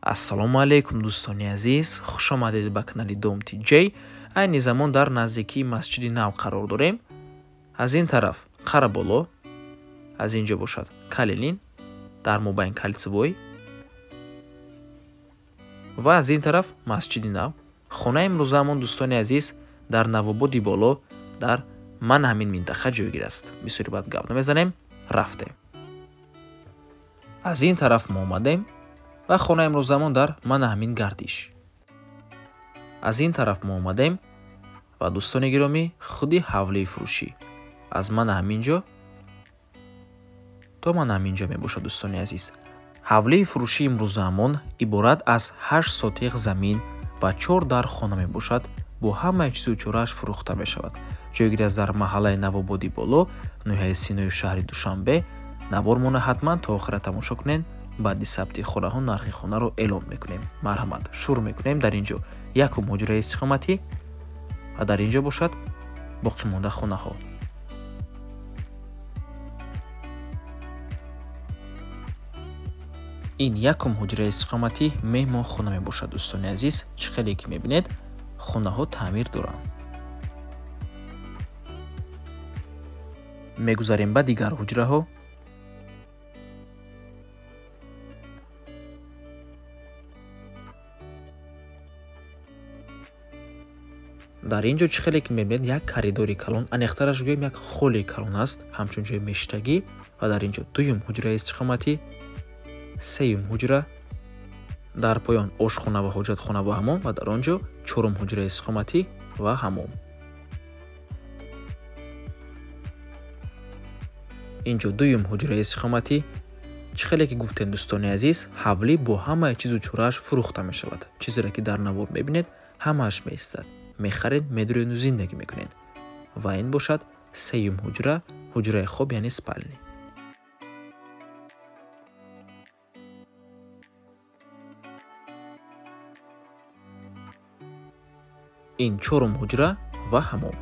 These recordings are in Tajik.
Ассалому алайкум, дӯстони азиз, хуш омадед ба канали Дом ТҶ. Айни замон дар наздикии масҷиди нав қарор дорем. Аз ин тараф Қараболо, аз ин ҷо бошад Калинин, дар мобайн Кольцевой ва аз ин тараф масҷиди нав. Хонаи имрӯзаамон, дӯстони азиз, дар Навободи боло, дар ман ҳамин минтақа ҷойгир аст. Бисёри баъд гап намезанем, рафтем. Аз ин тараф мо омадем ва хонаи имрӯзаамон дар мана ҳамин гардиш. Аз ин тараф мо омадем ва, дӯстони гиромӣ, худи ҳавлии фурӯшӣ аз мана ҳамин ҷо то мана ҳамин ҷо мебошад, дӯстони азиз. Ҳавлии фурӯшии имрӯзаамон иборат аз 8 сотиқ замин ва 4 дар хона мебошад, бо ҳамаи чизу чорааш фурӯхта мешавад. Ҷойгир аст дар маҳаллаи Навободи боло, ноҳияи Синои шаҳри Душанбе. Навормона ҳатман то охира тамошо кунед. Баъди сабти хонаҳо нархи хонаро эълон мекунем. Марҳамат, шурӯъ мекунем. Дар ин ҷо якум ҳуҷраи истиқоматӣ ва дар ин ҷо бошад боқимонда хонаҳо. Ин якум ҳуҷраи истиқоматӣ меҳмонхона мебошад, дӯстони азиз. Чӣ хеле ки мебинед, хонаҳо таъмир доранд. Мегузарем ба дигар ҳуҷраҳо. Дар ин ҷо чӣ хеле ки мебинед, як коридори калон, аниқтараш гӯем, як холли калон аст, ҳамчун ҷои мештагӣ. Ва дар ин ҷо дуюм ҳуҷраи истиқоматӣ, сеюм ҳуҷра, дар поён ошхона ва ҳоҷатхона ва ҳамом ва дар он ҷо чорум ҳуҷраи истиқоматӣ ва ҳамом. Ин ҷо дуюм ҳуҷраи истиқоматӣ. Чӣ хеле ки гуфтем, дӯстони азиз, ҳавлӣ бо ҳамаи чизу чорааш фурӯхта мешавад. Чизеро ки дар навор мебинед, ҳамааш меистад. Мехаред, медуреду зиндагӣ мекунед. Ва ин бошад сеюм ҳуҷра, ҳуҷраи хоб, яъне спални. Ин чорум ҳуҷра ва ҳамом.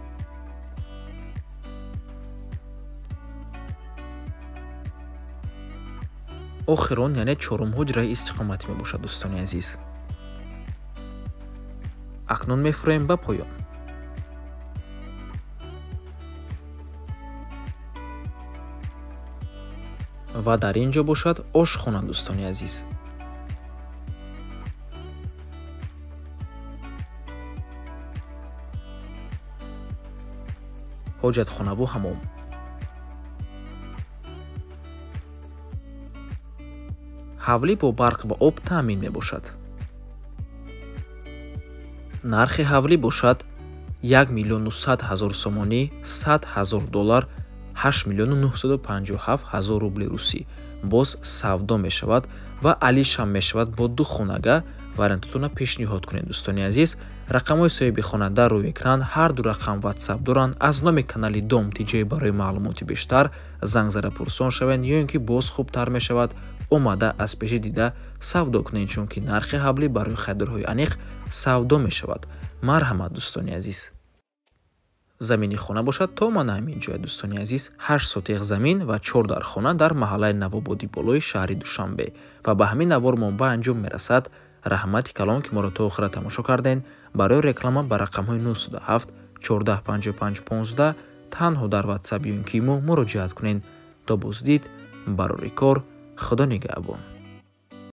Охирон, яъне чорум ҳуҷраи истиқоматӣ мебошад, дӯстони азиз. Акнун мефуроем ба поён. Ва дар ин ҷо бошад ошхона, дӯстони азиз. Ҳоҷатхонаву ҳамом. Ҳавлӣ бо барқ ва об таъмин мебошад. Нархи ҳавлӣ бошад 1 900 000 сомонӣ, 100 000 доллар, 8 957 000 рубли русӣ. Боз савдо мешавад ва алишам мешавад бо ду хонага. Вариантотонро пешниҳод кунед, дӯстони азиз. Рақамҳои соҳиби хона дар рӯи экран, ҳар ду рақам WhatsApp доранд. Аз номи канали Дом ТҶ барои маълумоти бештар занг зада пурсон шавед, ё ин ки боз хубтар мешавад омада аз пеши дида савдо кунед, чунки нархи ҳавлӣ барои харидорҳои аниқ савдо мешавад. Марҳамат, дӯстони азиз. Замини хона бошад то мана ҳамин ҷоя, дӯстони азиз, 8 сотиқ замин ва 4 дар хона дар маҳаллаи Навободи болои шаҳри Душанбе. Ва ба ҳамин навормон ба анҷом мерасад. Раҳмати калон, ки моро то охира тамошо карден. Барои реклама ба рақамҳои 907 14 55 15 танҳо дар WhatsApp ё ин ки мо муроҷиат кунед. То боздид, барори кор, Худо нигаҳбон.